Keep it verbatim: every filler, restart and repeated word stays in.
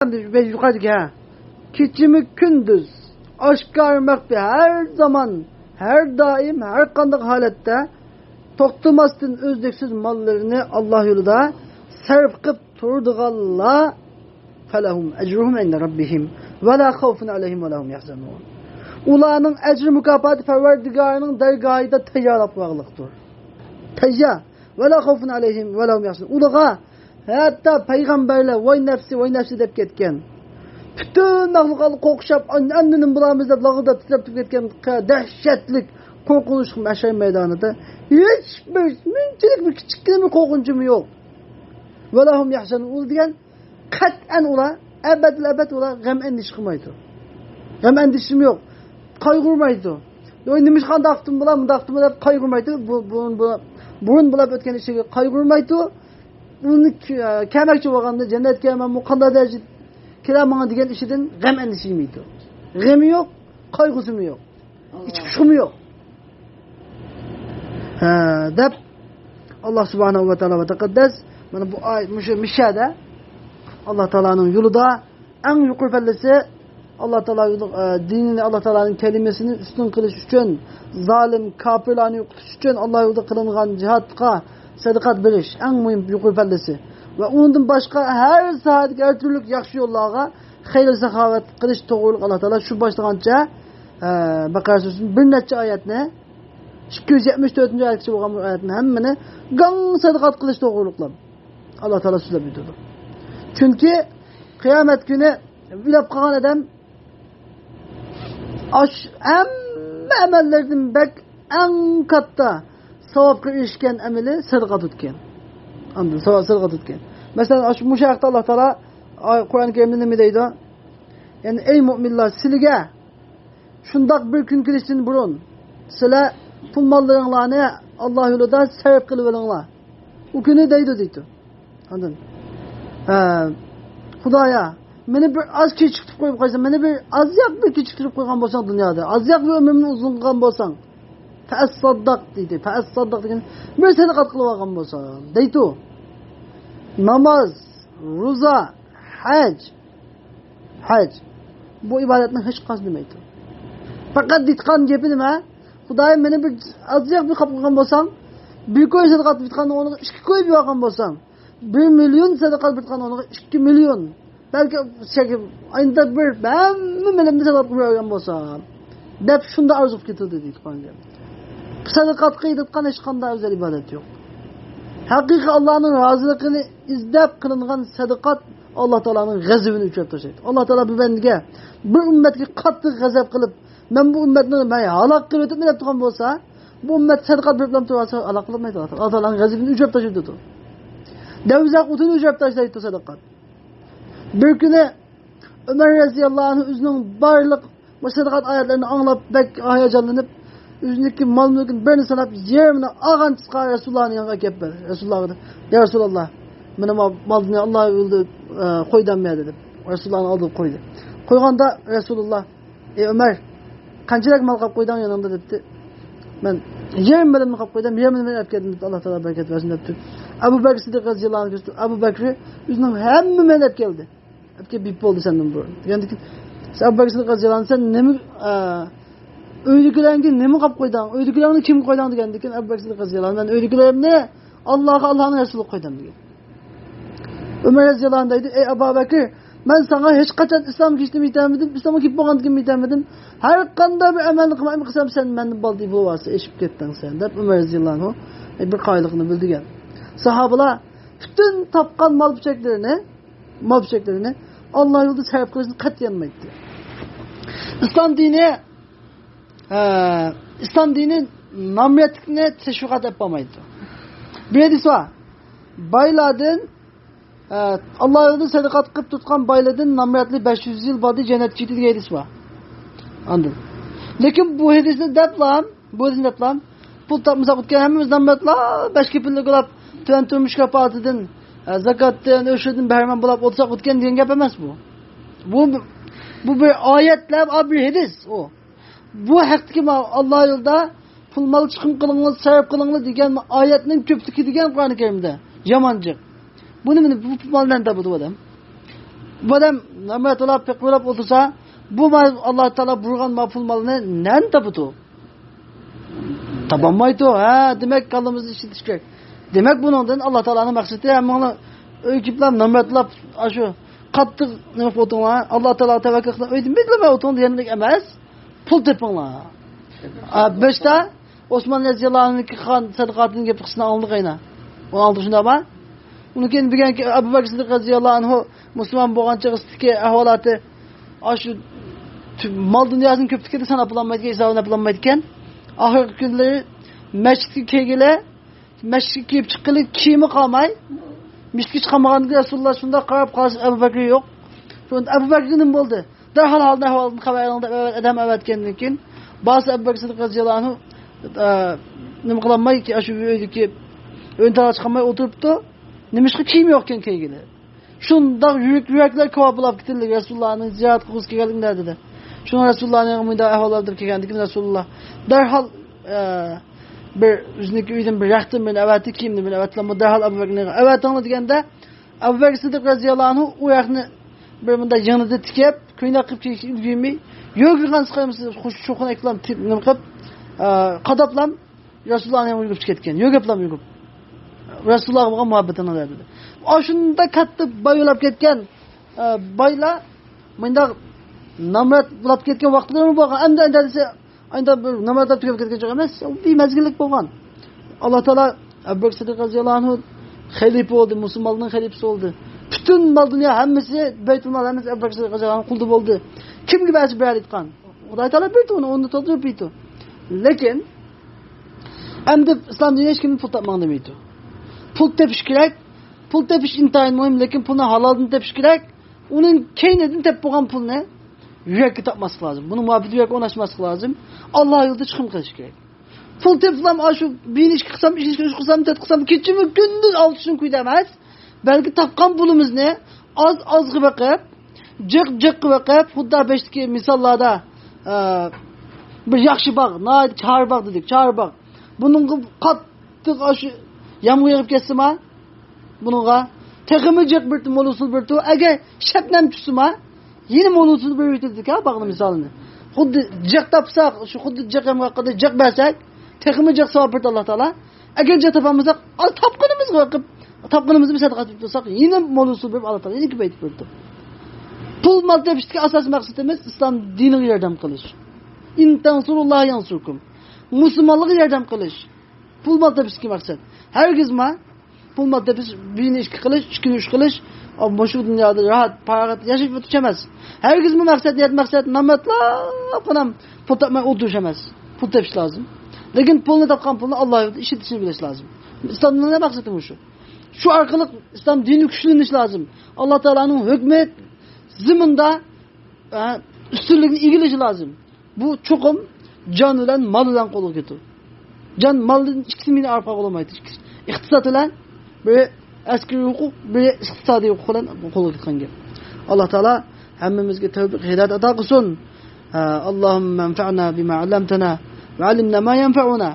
يۇقىرىدىكى، ھە، كېچىمۇ كۈندۈز، ئاشكارا مەخپىي، ھەر زامان، ھەر دائىم، ھەر قانداق ھالەتتە توختىماستىن ئۈزلۈكسىز ماللىرىنى ئاللا يولىدا سەرپ قىلىپ تۇرىدىغانلار، فلهم أجرهم عند ربهم ولا خوف عليهم ولا هم يحزنون. ئۇلارنىڭ ئەجرى مۇكاپاتى پەرۋەردىگارىنىڭ دەرگاھىدا تەييارلاپ قويغانلىقتۇر. تەييار. ولا خوف عليهم ولا هم يحزنون. ئۇلارغا ھەتتا پەيغەمبەرلەر ۋاي نەپسى، ۋاي نەپسى دەپ كەتكەن، پۈتۈن مەخلۇقاتلار قورقۇشۇپ، ئەمدى نېمە بولارمىز دەپ لاغىداپ تىترەپ تۇرۇپ كەتكەن دەھشەتلىك قورقۇنچلۇق مەھشەر مەيدانىدا ھېچ بىر مۇنچىلىك بىر كىچىككىنە بىر قورقۇنچىمۇ يوق. ولا هم يحزنون دېگەن، قەتئەن ئۇلار، ئەبەدىل ئەبەد ئۇلار غەم ئەندىشە قىلمايدۇ. غەم ئەندىشىمۇ يوق. قايغۇرمايدۇ. يوق، نېمىشقا ئانداق قىپتىمۇ بۇلار، مۇنداق قىپتىمۇ دەپ قايغۇرمايدۇ. بۇ، بۇرۇن، بۇ، بۇرۇن بۇلار ئۆتكەن ئىشىغا قايغۇرمايدۇ. ئۇنى كە-، كەلمەكچى بولغاندا جەننەتكە مەن بۇ قانداق دەرىجىدە كېلە ماڭا دېگەن ئىشىدىن غەم ئەندىشە يېمەيدۇ. غېمى يوق، قايغۇسىمۇ يوق. ئىچ پۇشۇمۇ يوق. ھە، دەپ ئاللا سۇبھانەھۇ ۋە تائالا ۋە تەقەددەس مانا بۇ ئايەت، مۇشۇ مىشەدە ئاللا تائالانىڭ يولىدا ئەڭ يۇقىرى پەللىسى، ئاللا تائالا يولى، ئە، دىنىنى، ئاللا تائالانىڭ كەلىمىسىنى ئۈستۈن قىلىش ئۈچۈن، زالىم كاپىرلارنى يوقىتىش ئۈچۈن ئاللا يولىدا قىلىنغان جىھادقا سەدىقات بېرىش ئەڭ مۇھىم يۇقىرى پەللىسى. ۋە ئۇنىڭدىن باشقا ھەر ساھەدىكى ھەر تۈرلۈك ياخشى يوللارغا خەير ساخاۋەت قىلىش توغرۇلۇق ئاللا تائالا شۇ باشلىغانچە، ئە، بەقەرە سۈرىسىدىن بىر نەچچە ئايەتنى، ئىككى يۈز يەتمىش تۆتىنچى ئايەتكىچە بولغان بۇ ئايەتنى ھەممىنى گاڭ سەدىقات قىلىش توغرۇلۇقلاپ ئاللا تائالا سۆزلەپ ئۆتىدۇ. چۈنكى قىيامەت كۈنى ئۆلۈپ قالغان ئادەم ئاش-، ھەممە ئەمەللەردىن بەك ئەڭ كاتتا ساۋابقا ئېرىشكەن ئەمىلى سەدىقە تۇتكەن. ئاندىن سەدىقە تۇتكەن. مەسىلەن، ئاشۇ، مۇشۇ ھەقتە ئاللا تائالا ئاي-، قۇرئان كەرىمدە نېمە دەيدۇ؟ يەنى، ئەي مۆمىنلەر، سىلىگە شۇنداق بىر كۈن كېلىشتىن بۇرۇن سىلەر پۇل ماللىرىڭلارنى ئاللا يولىدا سەرپ قىلىۋېلىڭلار. ئۇ كۈنى دەيدۇ، دەيدۇ. ئاندىن، ھە، خۇدايا، مېنى بىر ئاز كېچىكتۈرۈپ قويۇپ قويسا، مېنى بىر ئازياق بىر كېچىكتۈرۈپ قويغان بولساڭ دۇنيادا، ئازياق بىر ئۆمرۈمنى ئۇزۇن قىلغان بولساڭ، فەئەسسەددەق دەيدۇ. فەئەسسەددەق دېگەن، بىر سەدىقە قىلىۋالغان بولساڭ دەيدۇ. ناماز، روزا، ھەج، ھەج. بۇ ئىبادەتنىڭ ھېچقايسى دېمەيدۇ. پەقەت دېيىدىغان گېپى نېمە؟ خۇدايىم، مېنى بىر ئازراق بىر قاپ قىلغان بولساڭ، بىر كوي سەدىقە بېرىدىغان ئورنىغا ئىككى كوي بېرىۋالغان بولساڭ، بىر مىليون سەدىقە بېرىدىغان ئورنىغا ئىككى مىليون، بەلكى شەكىل، ئاينىدا بىر ھەممە مېلىمنى سەدىقە بېرىۋالغان بولسام، دەپ شۇنداق ئارزۇ قىلىپ كېتىدۇ، دەيدۇ قۇرئان كەرىمدە. سەدىقاتقا يېتىدىغان ھېچقانداق ئەۋزەل ئىبادەت يوق. ھەقىقىي ئاللانىڭ رازىلىقىنى ئىزدەپ قىلىنغان سەدىقات ئاللا تائالانىڭ غەزىپىنى ئۆچۈرۈپ تاشلايدۇ. ئاللا تائالا بىر بەندىگە، بىر ئۈممەتكە قاتتىق غەزەپ قىلىپ، مەن بۇ ئۈممەتنى مەن ھالاك قىلىۋېتىمەن دەپ تۇرغان بولسا، بۇ ئۈممەت سەدىقات بېرىپلا تۇرغان ھالاك قىلمايدۇ ئاللا تائالا. ئاللا تائالانىڭ غەزىپىنى ئۆچۈرۈپ تاشلايدۇ. دەۋزەق ئوتىنى ئۆچۈرۈپ تاشلايدۇ سەدىقات. بىر كۈنى ئۆمەر رەزىياللاھۇ ئەنھۇ ئۆزىنىڭ بارلىق بۇ سەدىقات ئايەتلىرىنى ئاڭلاپ بەك ھاياجانلىنىپ، ئۆزىنىڭكى مال-مۈلكىنى بىرىنى ساناپ، يېرىمىنى ئالغانچىسىغا رەسۇلۇللانىڭ يېنىغا ئەكەپ بەردى. رەسۇلۇللاغا دېدى، يا رەسۇلاللا، مېنىڭ مال-، مالنى ئاللا يولىدا، ئە، قويدام يا دېدى. رەسۇلۇللانىڭ ئالدىغا قويدى. قويغاندا رەسۇلۇللا، ئەي ئۆمەر، قانچىلىك مال قاپ قويدۇڭ يېنىڭدا دەپتۇ. مەن يېرىم مىلىمنى قاپ قويدۇم، يېرىمىنى مەن ئەپ كەلدىم دەپتۇ. ئاللا تائالا بەرىكەت بەرسۇن دەپتۇ. ئەبۇ بەكرى سىددىق رەزىياللاھۇ ئەنھۇ كۆرسىتىپ، ئەبۇ بەكرى ئۆزىنىڭ ھەممە مالىنى ئەپ كەلدى. ئەپكە بىپ بولدى سەندىن بۇرۇن. دېگەندىكىن، سەن ئەبۇ بەكرى سىددىق رەزىياللاھۇ ئەنھۇ، سەن نېمە، ئە، ئۆيدىكىلەرنى نېمە قىلىپ قويدۇڭ؟ ئۆيدىكىلەرنى كىمگە قويدۇڭ؟ دېگەندىكىن، ئەبۇ بەكرى سىددىق رەزىياللاھۇ ئەنھۇ، مەن ئۆيدىكىلىرىمنى ئاللاغا، ئاللانىڭ رەسۇلىغا قويدۇم، دېگەن. ئۆمەر رەزىياللاھۇ ئەنھۇ دەيدۇ، ئەي ئەبا بەكرى، مەن ساڭا ھېچقاچان ئىسلامغا كىرىشتىمۇ ئېيتەلمىدىم، ئىسلامغا كىرىپ بولغاندىن كېيىن ئېيتەلمىدىم. ھەر قانداق بىر ئەمەلنى قىلماي قىلسام، سەن مەندىن بالدۇر بولۇۋالسا، ئېشىپ كەتتىڭ سەن، دەپ ئۆمەر رەزىياللاھۇ ئەنھۇ، ئە، بىر قايىللىقنى بىلدۈرگەن. ساھابىلار پۈتۈن تاپقان مال پۈچەكلىرىنى مال پۈچەكلىرىنى ئاللا يولىدا سەرپ قىلىشنى قەتئىي يانمايتتى. ئىسلام دىنى، ئە، ئىسلام دىنى نامراتلىقنى تەشۋىقات ئېلىپ بارمايدۇ. بىر ھەدىس بار. بايلاردىن، ئە، ئاللا يولىدا سەدىقە قىلىپ تۇتقان بايلاردىن نامراتلىق بەش يۈز يىل باردى جەننەتكە كېتىدۇ دېگەن ھەدىس بار. ئاندىن. لېكىن بۇ ھەدىسنى دەپلا، بۇ ھەدىسنى دەپلا، پۇل تاپمىساق ئۆتكەن ھەممىمىز نامراتلار، بەش كېپىللىك بولاپ، تۆۋەن تۇرمۇش كاپالىتىدىن، ئە، زاكاتتىن، ئۆشۈردىن بەھرىمەن بولاپ ئولتۇرساق ئۆتكەن دېگەن گەپ ئەمەس بۇ. بۇ، بۇ بىر ئايەتلەر، بۇ بىر ھەدىس ئۇ. بۇ ھەقتىكى ما-، ئاللا يولىدا پۇل مال چىقىم قىلىڭلار، سەرپ قىلىڭلار دېگەن ئايەتنىڭ كۆپلۈكى دېگەن قۇرئان كەرىمدە. يامان جىق. بۇنى مىنى، بۇ پۇل مالنى نەدىن تاپىدۇ ئادەم؟ بۇ ئادەم نامرات بولاپ، پېقىر بولاپ ئولتۇرسا، بۇ مال، ئاللا تائالا بۇيرۇغان ما پۇل مالنى نەدىن تاپىدۇ؟ تاپالمايدۇ. ھە، دېمەك، كاللىمىزنى ئىشلىتىش كېرەك. دېمەك، بۇنىڭدىن ئاللا تائالانىڭ مەقسىتى، ھەممىڭلار ئۆيگە كېلىپلا نامراتلاپ، ئاشۇ قاتتىق نېمە قىلىپ ئولتۇرۇڭلار، ئاللا تائالا تەۋەككۈل قىلىپ ئۆيدە مىدىرلىماي ئولتۇرۇڭ دېگەندەك ئەمەس. پۇل تېپىڭلار. ئا، بەشتە ئوسمان رەزىياللاھۇ ئەنھۇنىڭكى قىلغان سەدىقاتىنىڭ گېپى قىسسىسىنى ئاڭلىدۇق ئەينا. ئۇنى ئاڭلىدۇق، شۇنداقمۇ؟ ئۇنىڭ كېيىن بۈگۈنكى ئەبۇ بەكرى سىددىق رەزىياللاھۇ ئەنھۇ مۇسۇلمان بولغان چېغىسىدىكى ئەھۋالاتى، ئاشۇ تۈ-، مال دۇنياسىنىڭ كۆپلۈكىدە ساناپ بولالمايدىكەن، ھېسابلىنىپ بولالمايدىكەن. ئاخىرقى كۈنلىرى مەسچىتكە كەلگىلى، مەسچىتكە كىرىپ چىققىلى كىيىمى قالماي، مەسچىتكە چىقالمىغاندىن كېيىن رەسۇلۇللا شۇنداق قاراپ قالسا، ئەبۇ بەكرى يوق. شۇندا ئەبۇ بەكرىگە نېمە بولدى؟ دەرھال ھالدىن ئەھۋالدىن خەۋەر ئېلىڭ دەپ ئەۋەت-، ئادەم ئەۋەتكەندىن كېيىن، بارسا ئەبۇ بەكرى سىددىق رەزىياللاھۇ ئەنھۇ، ئە، نېمە قىلالماي، ئاشۇ ئۆيدىكى ئۆيدىن تاشقا چىقالماي ئولتۇرۇپتۇ. نېمىشقا كىيىم يوقكەن كىيگىلى؟ شۇنداق يۈرەك، يۈرەكلەر كاۋاپ بولاپ كېتىلدى، رەسۇلۇللانى زىيارەت قىلغۇسى كەلگەندە دېدى. شۇڭا رەسۇلۇللانىڭ مۇنداق ئەھۋاللار دەپ كەلگەندىكىن رەسۇلۇللا دەرھال، ئە، بىر ئۆزىنىڭكى ئۆيىدىن بىر رەختىن بىرنى ئەۋەتتى، كىيىمنى بىرنى ئەۋەتتى. دەرھال ئەبۇ بەكرىنى ئەۋەتىڭلار دېگەندە، ئەبۇ بەكرى سىددىق رەزىياللاھۇ ئەنھۇ ئۇ ياقنى بىر مۇنداق يېڭىدا تىكىپ، كۆينەك قىلىپ كىيىشكە ئۈلگۈرمەي، يۆگىگەن سىقايمىز، شوخۇنى ئەكىلام، نېمە قىلىپ، ئە، قاداپلام، رەسۇلۇللانىڭ يېنىغا يۈگۈرۈپ كەتكەن، يۆگەپلام يۈگۈپ. رەسۇلۇللاغا بولغان مۇھەببىتىنى دەپ. ئاشۇنداق كاتتا باي بولاپ كەتكەن، ئە، بايلار مۇنداق نامرات بولاپ كەتكەن ۋاقىتلىرىمۇ بولغان. ئەمدى، ئەمدى دېسە، ئەمدى بىر نامراتلار تۈگەپ كەتكەن چاغ ئەمەس، ئۇ بىر مەزگىللىك بولغان. ئاللا تائالا ئەبۇ بەكرى سىددىق رەزىياللاھۇ ئەنھۇ خەلىپە بولدى، مۇسۇلمانلارنىڭ خەلىپىسى بولدى. پۈتۈن مال دۇنيا ھەممىسى، بەيتۇلمال ھەممىسى ئەبۇ بەكرى سىددىق رەزىياللاھۇ ئەنھۇ قۇلىدا بولدى. كىمگە بەرسە بېرەر ئېيتقان. خۇداي تائالا بېرىدۇ ئۇنى، ئۇنى تولدۇرۇپ بېرىدۇ. لېكىن ئەمدى ئىسلام دىنى ھېچكىمدىن پۇل تاپماڭ دېمەيدۇ. پۇل تېپىش كېرەك. پۇل تېپىش ئىنتايىن مۇھىم، لېكىن پۇلنى ھالالدىن تېپىش كېرەك. ئۇنىڭ كەينىدىن تېپىپ بولغان پۇلنى يۈرەككە تاپماسلىق لازىم. بۇنىڭ مۇھەببىتى يۈرەككە ئورناشماسلىق لازىم. ئاللا يولىدا چىقىم قىلىش كېرەك. پۇل تېپىپلا ئاشۇ بىر ئىش قىلسام، ئىش قىلسام، تۆت قىلسام، كېچىمۇ كۈندۈز ئالتە چۈشۈم كۈيدە ئەمەس. بەلكى تاپقان پۇلىمىزنى ئاز ئازغا بېقىپ، جىق جىققا بېقىپ، خۇددى بېشتىكى مىساللاردا، ئە، بىر ياخشى باغ، ناھايىتى چارە باغ دېدۇق، چارە باغ. بۇنىڭغا قاتتىق ئاشۇ يامغۇر يېغىپ كەتسىما، بۇنىڭغا تېخىمۇ جىق بىر مول ھوسۇل بېرىدۇ. ئەگەر شەبنەم چۈشسىما، يەنە مول ھوسۇل بېرىۋېتىدىكەن باغنىڭ مىسالىنى. خۇددى جىق تاپساق، شۇ خۇددى جىق يامغۇر ھەققىدە جىق بەرسەك، تېخىمۇ جىق ساۋاب بېرىدۇ ئاللا تائالا. ئەگەر جىق تاپالمىساق، ئاز تاپقىنىمىزغا بېقىپ، تاپقىنىمىزنى سەدىقە قىلىپ تۇرساق، يەنە مول ھوسۇل بېرىپ ئاللا تائالا يەنە كۆپەيتىپ بېرىدۇ. پۇل مال تېپىشتىكى ئاساسىي مەقسىتىمىز ئىسلام دىنىغا ياردەم قىلىش. ئىن تەنسۇرۇللاھە يەنسۇركۇم. مۇسۇلمانلارغا ياردەم قىلىش. پۇل مال تېپىشتىكى مەقسەت. ھەرگىزمۇ پۇل مال تېپىش، بىرنى ئىككى قىلىش، ئىككىنى ئۈچ قىلىش، ئا، مۇشۇ دۇنيادا راھەت، پاراغەت ياشاپ ئۆتۈش ئەمەس. ھەرگىزمۇ مەقسەت، نىيەت مەقسەت نامراتلاپ قانا پۇل تاپماي ئولتۇرۇش ئەمەس. پۇل تېپىش لازىم. لېكىن پۇلنى تاپقان پۇلنى ئاللا يولىدا ئىشلىتىشنى بىلىش لازىم. ئىسلامنىڭ مەقسىتى مۇشۇ. شۇ ئارقىلىق ئىسلام دىنى كۈچلىنىشى لازىم. ئاللا تائالانىڭ ھۆكمى زېمىندا، ئە، ئۈستۈنلۈكنى ئىگىلىشى لازىم. بۇ چوقۇم جان بىلەن مال بىلەن قولغا كېلىدۇ. جان، مالدىن ئىككىسى مېنى ئارقا قويمايدۇ. ئىككىسى ئىقتىساد بىلەن، بىرى ئەسكىرىي ھوقۇق، بىرى ئىقتىسادىي ھوقۇق بىلەن قولغا كەلگەن گەپ. ئاللا تائالا ھەممىمىزگە تەۋپىق، ھىدايەت ئاتا قىلسۇن. ھە، اللهم انفعنا بما علمتنا وعلمنا ما ينفعنا.